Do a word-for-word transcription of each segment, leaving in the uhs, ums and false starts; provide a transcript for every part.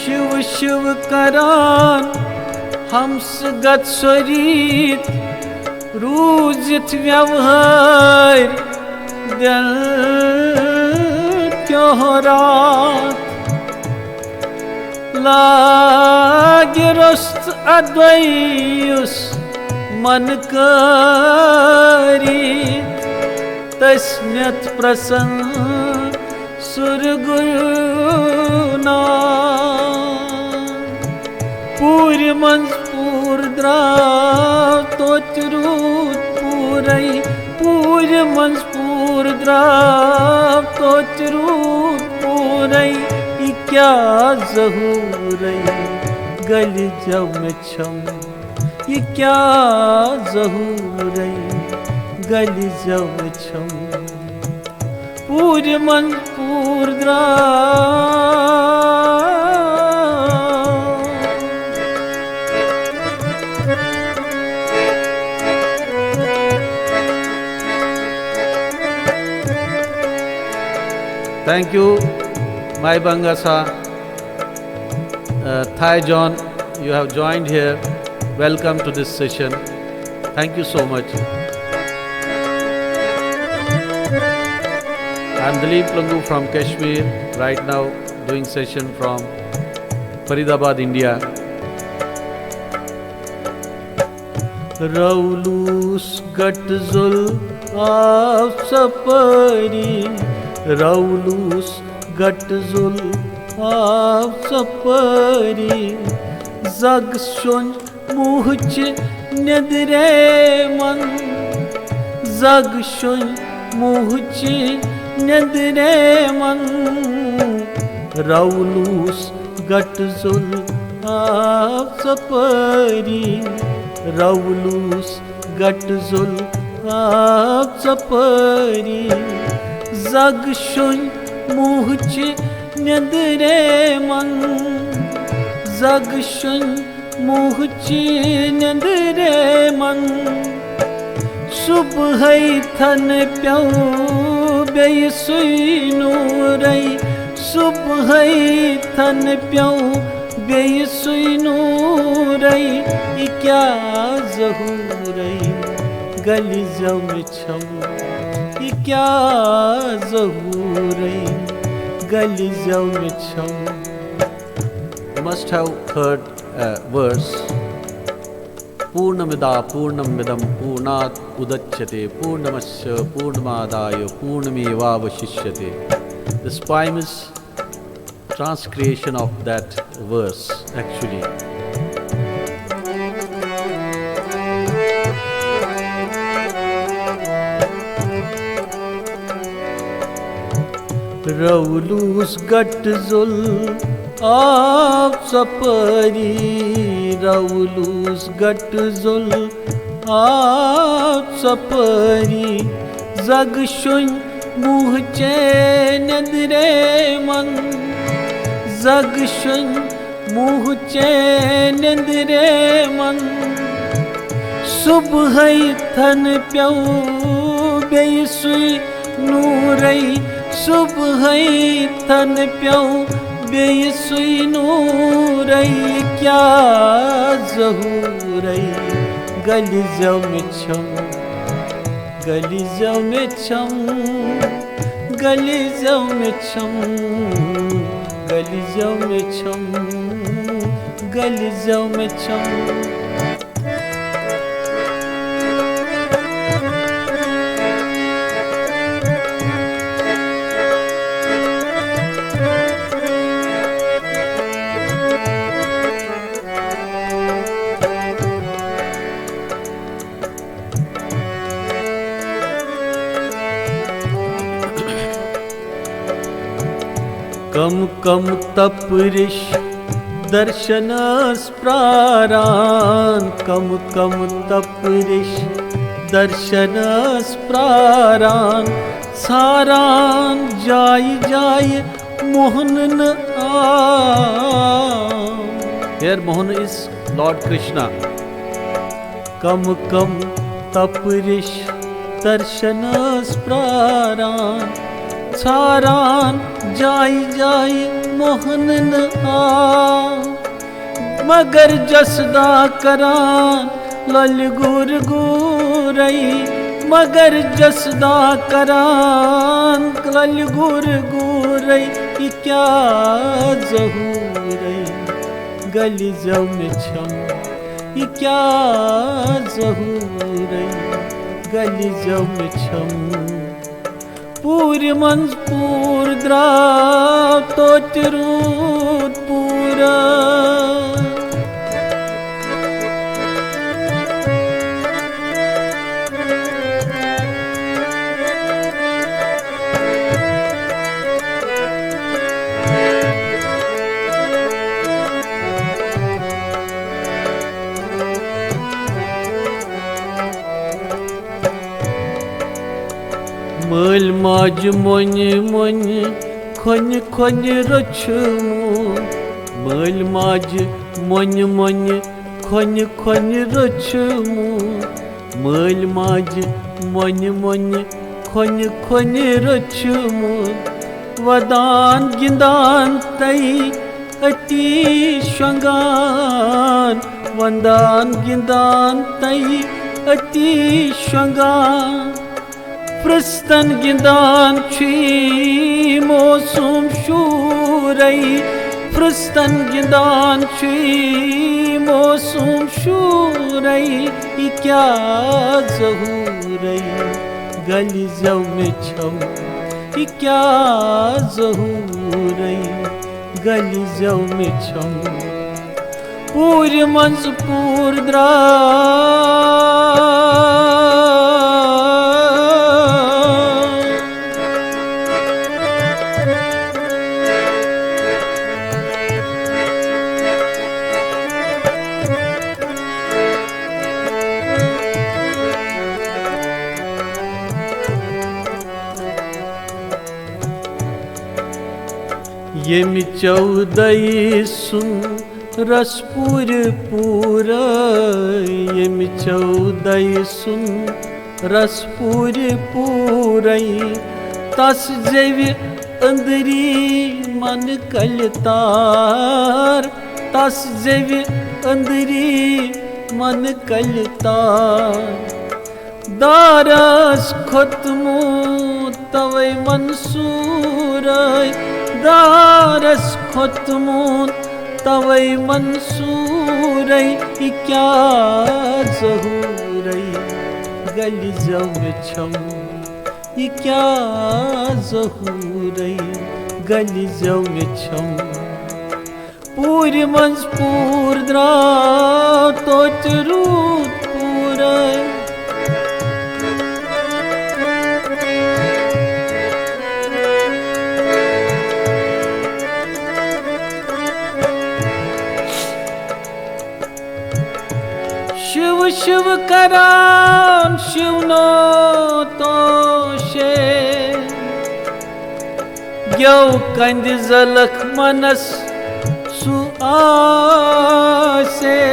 شِو شِو کران ہمس گژھو ریٖت، روٗزِتھ ویوہار دِل کیو راتھ۔ لاگہِ روٚست ادوے یُس من کٲری، تٔسۍ نِتھ پرسن سُرگُنا۔ پوٗرِ منٛز پوٗر درٛاو توتہِ روٗد پوٗرَے، پوٗرِ منٛز پوٗر درٛاو توتہِ روٗد پوٗرَے۔ یہِ کیٛاہ ظہوٗرَے گَلہِ زٮ۪و مےٚ چھَم، یہِ کیٛاہ ظہوٗرَے گَلہِ زٮ۪و مےٚ چھَم۔ پوٗرِ منٛز پوٗر درٛاو۔ Thank you, Maibang Gasa. Uh, Thai John, you have joined here. Welcome to this session. Thank you so much. I'm Dilip Langu from Kashmir, right now doing session from Faridabad, India. رولوس گٹ زل آو ژپٲری، رولوس گٹ زل آو ژپٲری۔ Zig شوٚنۍ موہچہِ نیٚدرے من، zig شوٚنۍ موہچہِ نیٚدرے من۔ رولوس گٹ زل آو ژپٲری، رولوس گٹ زل آو ژپٲری۔ زگ شوٚنۍ موہچہِ نیٚدرے من، زگ شوٚنۍ موہچہِ نیٚدرے من۔ صبحے تھن پیو بیٚیہِ سُے نوٗرے، صبحے تھن پیو بیٚیہِ سُے نوٗرے۔ یہِ کیٛاہ ظہوٗرے گلہِ زٮ۪و مےٚ چھم، یہِ کیٛاہ ظہوٗرے گلہِ زٮ۪و مےٚ چھم۔ You must have heard a verse. Purnamida Purnamidam Purnat Udachyate Purnamassa Purnamadaye Purnamevavashishyate. This poem is transcreation of that verse, actually. رولوس گٹ زل آو ژپٲری، رولوس گٹ زل آو ژپٲری۔ زگ شوٚنۍ موہچے نیٚدرے من، زگ شوٚنۍ موہچے نیٚدرے من۔ صبحے تھن پیو بیٚیہِ سُے نوٗرے، صبحے تھن پیو بیٚیہِ سُے نوٗرے۔ یہِ کیٛاہ ظہوٗرے گلہِ زٮ۪و مےٚ چھم، گلہِ زٮ۪و مےٚ چھم، گلہِ زٮ۪و مےٚ چھم، گلہِ زٮ۪و مےٚ چھم، گلہِ زٮ۪و مےٚ چھم۔ کم کم تپرش درشنس پراران، کم کم تپرش درشنس پراران، ژھاران جایہِ جایہِ موہن آ۔ Here Mohan is Lord Krishna. کم کم تپرش درشنس پراران، ژھاران جایہِ جایہِ موہن نہٕ آو، مگر جسدا کران لۄلہِ گوٗر گوٗرے، مگر جسدا کران لۄلہِ گوٗر گوٗرے۔ یہِ کیٛاہ ظہوٗرے گلہِ زٮ۪و مےٚ چھم، یہِ کیٛاہ ظہوٗرے گلہِ زٮ۪و مےٚ چھم۔ پوٗرِ منٛز پوٗر درٛاو توتہِ روٗد پوٗرٕ۔ مٲلۍ ماجہِ مۄنہِ مۄنہِ، کھۄنہِ کھۄنہِ رٔچھمُت۔ مٲلۍ ماجہِ مۄنہِ مۄنہِ، کھۄنہِ کھۄنہِ رٔچھمُت۔ مٲلۍ ماجہِ مۄنہِ مۄنہِ، کھۄنہِ کھۄنہِ رٔچھمُت۔ ودان گِنٛدان تَے أتی شۄنٛگان، ونٛدان گِنٛدان تَے أتی شۄنٛگان۔ پھرٛستن گِنٛدان چھُ یہِ موسم شوٗرے، پھرٛستن گِنٛدان چھُ یہِ موسم شوٗرے۔ یہِ کیٛاہ ظہوٗرے گلہِ زٮ۪و مےٚ چھم، یہِ کیٛاہ ظہوٗرے گلہِ زٮ۪و مےٚ چھم۔ پوٗرِ منٛز پوٗر درٛاو۔ ییٚمہِ چودَے سُنٛد رس پوٗرِ پوٗرے، ییٚمہِ چودَے سُنٛد رس پوٗرِ پوٗرے، تس زیوِ أنٛدری من کلہِ تار، تس زیوِ أنٛدری من کلہِ تار۔ دارس کھوٚتمُت توے منصوٗرے، دارس کھوٚتمُت توے منصوٗرے۔ یہِ کیٛاہ ظہوٗرے گلہِ زٮ۪و مےٚ چھم، یہِ کیٛاہ ظہوٗرے گلہِ زٮ۪و مےٚ چھم۔ پوٗرِ منٛز پوٗر درٛاو توتہِ روٗد پوٗرے۔ شِو شِو کران شِونو توشے۔ گیو کندِ زلکھ منس سُہ آسے،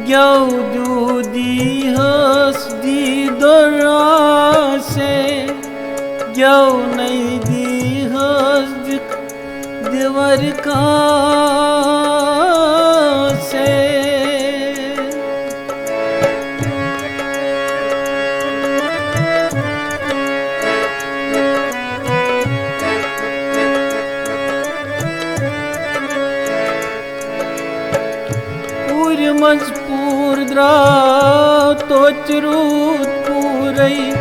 گیو دودی ہس دی دراس، گیو نئی دی ہس دِکھ دیور کاسے۔ پوٗرِ منٛز پوٗر درٛاو توتہِ روٗد پوٗرے،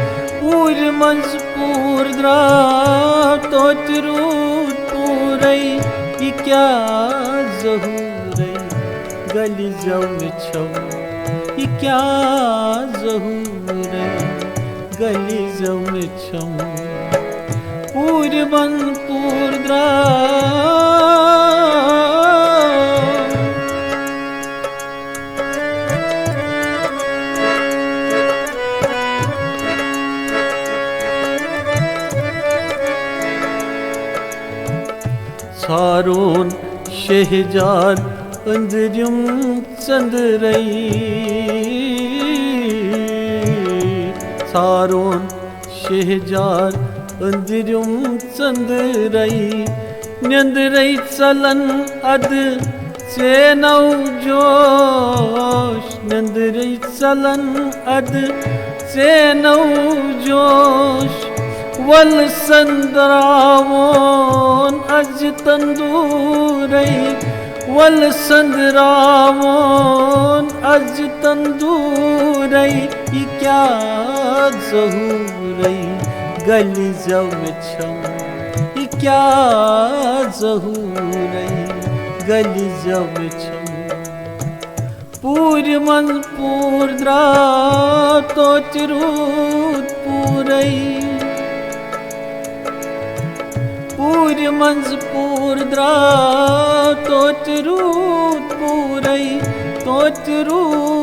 پوٗرِ منٛز پوٗر درٛاو توتہِ روٗد پوٗرے۔ یہِ کیٛاہ ظہوٗرے گلہِ زٮ۪و مےٚ چھم، یہِ کیٛاہ ظہوٗرے گلہِ زٮ۪و مےٚ چھم۔ پوٗرِ بن پوٗر درٛاو۔ ژھارون شہجار أنٛدرِم ژٔنٛدرے، ژھارون شہجار أنٛدرِم ژٔنٛدرے۔ نیٚنٛدرے ژلن ادٕ ژےٚ نو جوش، نیٚنٛدرے ژلن ادٕ ژےٚ نو جوش۔ ول سندراوون از تندورے، ول سندراوون از تندورے۔ یہِ کیٛاہ ظہورے گلہِ زٮ۪و مےٚ چھم، یہِ کیٛاہ ظہورے گلہِ زٮ۪و مےٚ چھم۔ پوٗرِ منٛز پوٗر درٛاو توتہِ روٗد پوٗرے۔ پوٗرِ منٛز پوٗر درٛاو توتہِ روٗد پوٗرے، توتہِ روٗد